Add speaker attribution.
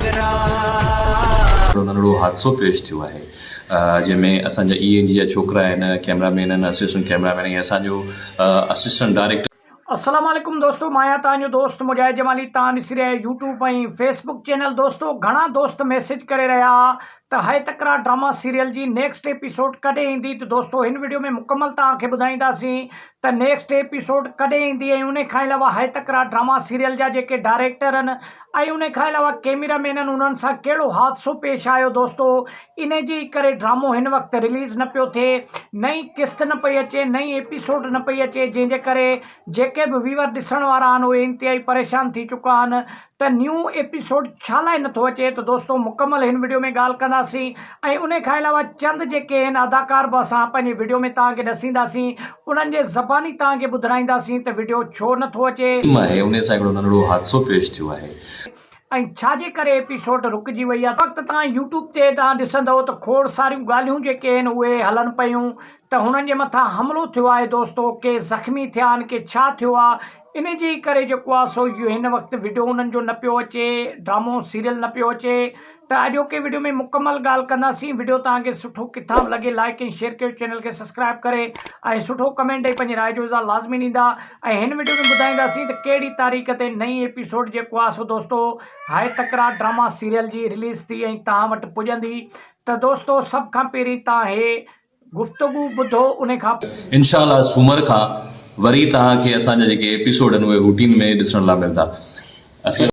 Speaker 1: تڪرار.
Speaker 2: ننڍڙو حادثو پيش ٿيو آهي جنهن ۾ اسان جا اي اين جي جا ڇوڪرا آهن ڪيمرا مين آهن اسسٽنٽ ڪيمرا مين ۽ اسان جو اسسٽنٽ ڊائريڪٽر.
Speaker 3: السلام عليڪم دوستو مان آهيان توهان جو دوست مجاهد جمالي توهان ڏسي رهيا آهيو يوٽيوب ۽ فيسبڪ چينل دوستو گهڻا دوست ميسيج ڪري رهيا ها ته هي تڪرار ڊراما سيريل جي نيڪسٽ ايپيسوڊ ڪڏهن ايندي ته دوستو هن وڊيو ۾ مڪمل توهان کي ٻڌائينداسين ته نيڪسٽ ايپيسوڊ ڪڏهن ايندي ۽ انهي کان علاوه هي تڪرار ڊراما سيريل جا جيڪي ڊائريڪٽر آهن ۽ انهي کان علاوه ڪيميرا مين آهن انهن سان ڪهڙو حادثو پيش آيو دوستو انهي جي ڪري ڊرامو هن وقت رليز نه پيو ٿئي نئين قسط نه پئي اچي نئين ايپيسوڊ نه پئي اچي جنهن جي ڪري جيڪي به ويور ڏسڻ وارا آهن اهي انتهائي پريشان ٿي چڪا آهن ته نيون ايپيسوڊ ڇا لاء نٿو اچي ته دوستو مڪمل هن وڊيو ۾ ڳالهه ڪنداسين ۽ انهي کان علاوه چند جيڪي آهن اداڪار به اسان پنهنجي وڊيو ۾ توهان کي ڏسينداسين انهن جي زباني توهان کي ٻڌرائينداسين ته وڊيو ڇو نٿو اچي.
Speaker 2: آهي انهي سان هڪڙو ننڍڙو حادثو پيش ٿيو آهي.
Speaker 3: ۽ ڇا جي ڪري ايپيسوڊ رڪجي وئي آهي وقت توهان يوٽيوب تي توهان ڏسندو ته کوڙ ساريون ڳالهيون جيڪي آهن اهي هلن پيون ته هنن جي مٿان حملو ٿيو آهي دوستو ڪي زخمي ٿيا آهن ڪي ڇا ٿيو آهي انهي جي ئي ڪري جيڪو آ سو اهو هن وقت وڊيو انهن جو نه پيو اچي ڊرامو سيريل نه پيو اچي ته اڄوڪي وڊيو ۾ مڪمل ڳالهه ڪنداسين وڊيو توهان کي سٺو ڪٿان به لڳي لائڪ ۽ شيئر ڪيو چينل کي سبسڪرائب ڪري ۽ سٺو ڪمينٽ ڏئي پنهنجي راء جو اظهار لازمي ڏيندا ۽ هن وڊيو ۾ ٻڌائينداسين ته ڪهڙي تاريخ تي نئين ايپيسوڊ جيڪو آ سو دوستو هاء تڪرار ڊراما سيريل جي رليز ٿي ۽ توهان وٽ پڄندي ته دوستو سڀ کان پهرين توهان هي گفتگو ٻڌو انهي کان.
Speaker 2: انشاء الله سومر کان وري توهان کي اسان جا جيڪي ايپيسوڊ آهن اهي روٽين ۾ ڏسڻ لاء ملندا.